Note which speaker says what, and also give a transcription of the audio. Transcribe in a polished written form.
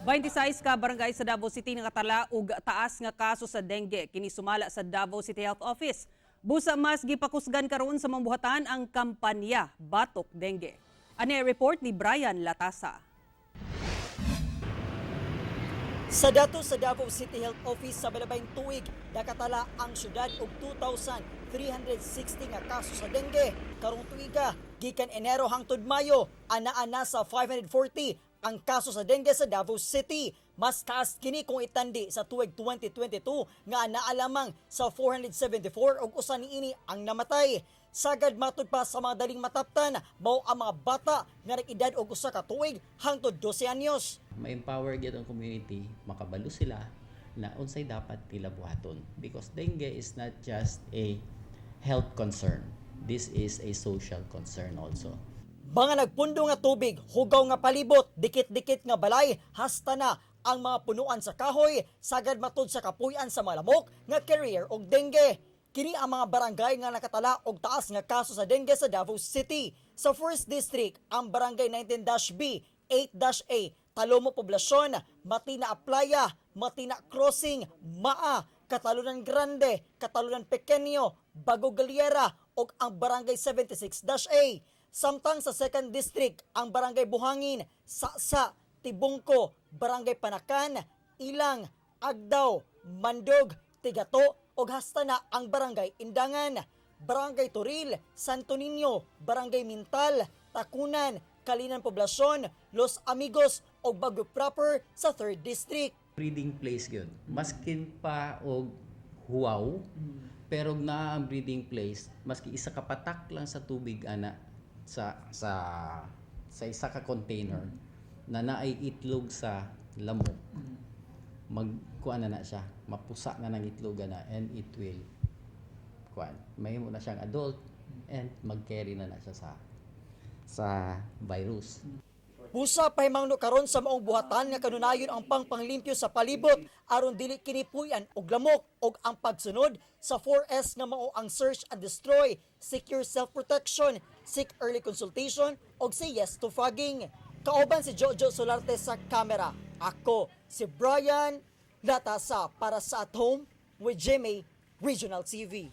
Speaker 1: 26 ka barangay sa Davao City nakatala og taas nga kaso sa dengue, kini sumala sa Davao City Health Office. Busa mas gipakusgan karon sa mambuhatan ang kampanya Batok Dengue. Ani report ni Brian Latasa.
Speaker 2: Sa datos sa Davao City Health Office, sa balabayng tuig, nakatala ang syudad og 2,360 nga kaso sa dengue. Karong tuiga, gikan Enero hangtod Mayo, ana-ana sa 540 ang kaso sa dengue sa Davao City. Mas taas kini kung itandi sa tuig 2022 nga anaa lamang sa 474 ug usa niini ang namatay. Sagad matud pa sa mga daling mataptan, mao ang mga bata nga nag-edad og 1 ka tuig hangtod 12 anyos.
Speaker 3: Ma-empower gyud ang community, makabalo sila na unsay dapat nila buhaton, because dengue is not just a health concern. This is a social concern also.
Speaker 2: Mga nagpundo nga tubig, hugaw nga palibot, dikit-dikit nga balay, hasta na ang mga punuan sa kahoy, sagad matud sa kapuy-an sa mga lamok nga carrier og dengue. Kini ang mga barangay nga nakatala og taas nga kaso sa dengue sa Davao City. Sa 1st District, ang barangay 19-B, 8-A, Talomo Poblacion, Matina Aplaya, Matina Crossing, Maa, Catalunan Grande, Catalunan Pequeño, Bago Galiera ug ang barangay 76-A. Samtang sa 2nd District, ang barangay Buhangin, Sasa, Tibungko, Barangay Panacan, Ilang, Agdao, Mandog, Tigato ug hasta na ang barangay Indangan. Barangay Toril, Santo Niño, Barangay Mintal, Tacunan, Calinan Poblacion, Los Amigos ug Baguio Proper sa 3rd District.
Speaker 3: Breeding place gyud. Maskin pa og huwaw, pero naa ang breeding place, maski isa ka patak lang sa tubig ana sa isa ka container na naay itlog sa lamok, magkuan na na siya, mapusa na ng itlog na and it will kuan, mahimo na siyang adult and mag-carry na na siya sa virus.
Speaker 2: Busa pahimangno karon sa maong buhatan nga kanunayon ang pangpanglimpyo sa palibot aron dili kini puy-an og lamok og ang pagsunod sa 4S nga mao ang search and destroy, secure self-protection, seek early consultation og say yes to fogging. Kauban si Jojo Solarte sa kamera. Ako si Brian Latasa para sa At Home with Jimmy Regional TV.